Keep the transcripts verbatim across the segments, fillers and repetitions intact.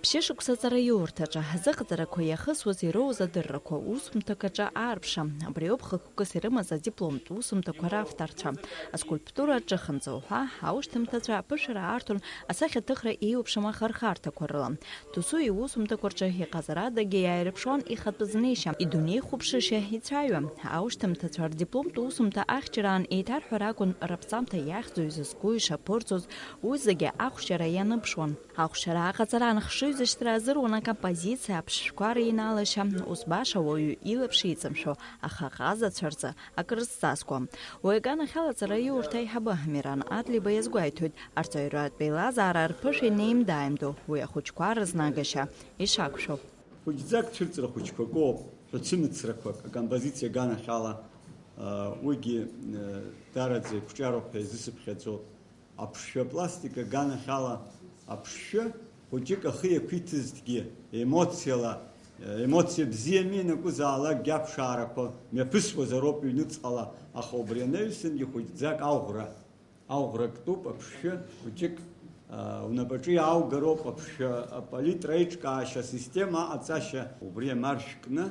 Ԥшьышықәса аҵараиурҭаҿы ҳзыҟаҵарақәа иахысуаз ироуз адыррақәа усумҭак аҿы аарԥша. Абри ауп хықәкыс ирымаз адипломтә усумҭақәа равторцәа. Аскульптура аҿыханҵа уҳәа, аушьҭымҭацәа аԥышәара аартун асахьаҭыхра еиуеиԥшым ахырхарҭақәа рыла. Досу иусумҭақәа рҿы иҟазарадагьы иааирԥшуан ихатәы знеишьа, идунеи хәаԥшышьа ицәаҩа. Аушьҭымҭацәа рдипломтә усумҭа ахьчараан еиҭарҳәар акәын рыԥҵамҭа иахьӡу, изызку, ишаԥырҵоз, уи зегьы ахәшьара ианыԥшуан. Ахәшьара аҟаҵара анхшыҩзышьҭра азыруан акомпозициа аԥшшәқәа реинаалашьа, ус баша уаҩы илаԥш иҵамшәо, аха аҟазацәа рзы акрызҵазкуа. Уи аганахьала аҵараиурҭа аиҳабы Амиран Адлиба иазгәеиҭоит, арҵаҩратә еилазаара рԥышәа инеимда-ааимдо, уи ахәыҷқәа рызнагашьа ишақәшәо. Хәыҷӡак цәырҵра хәыҷқәак ыҟоуп, ҳәацымыцрақәак, акомпозициа аганахьала, уигьы, даараӡа еиқәҿиароуп ҳәа изысыԥхьаӡо. Аԥшшәы апластика аганахьала аԥшшәы хәыҷык ахы иақәиҭызҭгьы, емоциала, емоциа бзиами ианакәызаалакгьы аԥшаарақәа мҩаԥысуазароуп ҩнуҵҟала, аха убри анаҩсангьы хәыҷӡак ауӷәра, ауӷәра ктәуп аԥшшәы хәыҷык, а, унапаҿы иааугароуп аԥшшәы апалитра аиҿкаашьа асистема аҟаҵашьа, убри амаршә кны,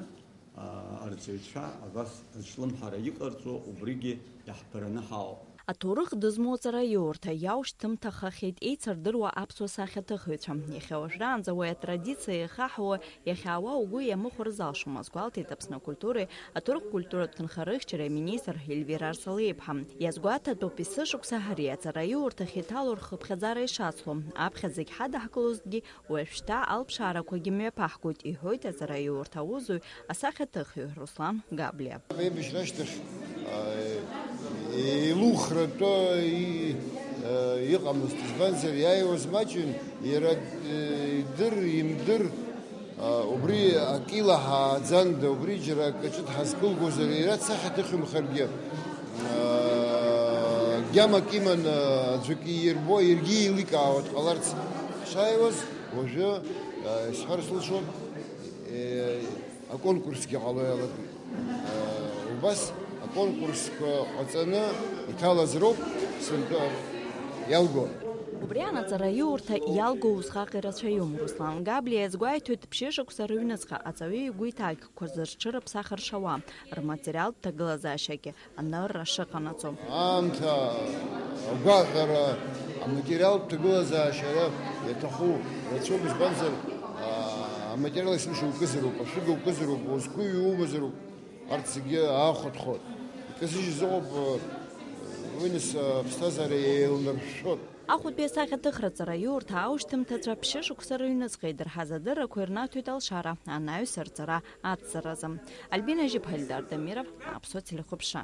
а, арҵаҩцәа абас аҿлымҳара иҟарҵо убригьы иаҳԥыраны ҳаауп. Аҭоурых дызмоу аҵараиурҭа иаушьҭымҭахахьеит еицырдыруа аԥсуа сахьаҭыхыҩцәа. Иахьа уажәраанӡа уи атрадициа ихаҳауа иахьаауа угәы иамыхәар залшом, азгәалҭеит Аԥсны акультуреи аҭоурых-культуратә ҭынхарыхьчареи аминистр Ельвира Арсалиаԥҳа. Иазгәаҭатәуп есышықәса ари аҵараиурҭахь иҭало рхыԥхьаӡара ишацло. Аԥхьа зегь ҳадаҳкылозҭгьы, уажәшьҭа алԥшаарақәагьы мҩаԥаҳгоит, иҳәоит аҵараиурҭа аусзуҩ асахьаҭыхҩы Руслан Габлиа. Аибашьра ашьҭахь, а, еилухратәы и-, а, иҟамызт, избанзар, иааиуаз маҷын, иара, э, идыр, имдыр, а, убри акы илаҳааӡанда, убри џьара акаҿы дҳазкылгозар, иара дсахьаҭыхҩымхаргьы, а, гьамак иманы аӡәк иирбо, иаргьы еиликаауа дҟаларц шааиуаз, уажәы, а, исҳәар сылшон, э, аконкурсгьы ҟало иалагеит. Убас аконкурсқәа ҟаҵаны иҭалаз роуп сынтәа иалго. Убри анаҵараиурҭа иалго усҟак ирацәаҩым. Руслан Габлиа иазгәеиҭоит, ԥшьышықәса рыҩныҵҟа аҵаҩы игәы иҭакқәаз рҽырыԥсахыр шауа, рматериалтә ҭагылазаашьагьы анырра шыҟанаҵо. Аамҭа агәаҟра, аматериалтә ҭагылазаашьа иаҭаху рацәоуп, избанзар, а, аматериал есымша укызароуп, ашәыга укызароуп, узқәыҩуа умазароуп. Арҭ зегьы аахәатәхоит. Иказыжьыз ыҟоуп, уи нас аԥсҭазаара еилнаршәшәоит. Ахәытәи асахьаҭыхра ҵараиурҭа аушьҭымҭацәа ԥшьышықәса рыҩныҵҟа идырҳаз адыррақәа ирнаҭоит алшара, анаҩс рҵара ацҵаразы. Альбина Жьыԥҳа, Эльдар Дамиров, Аԥсуа телехәаԥшра.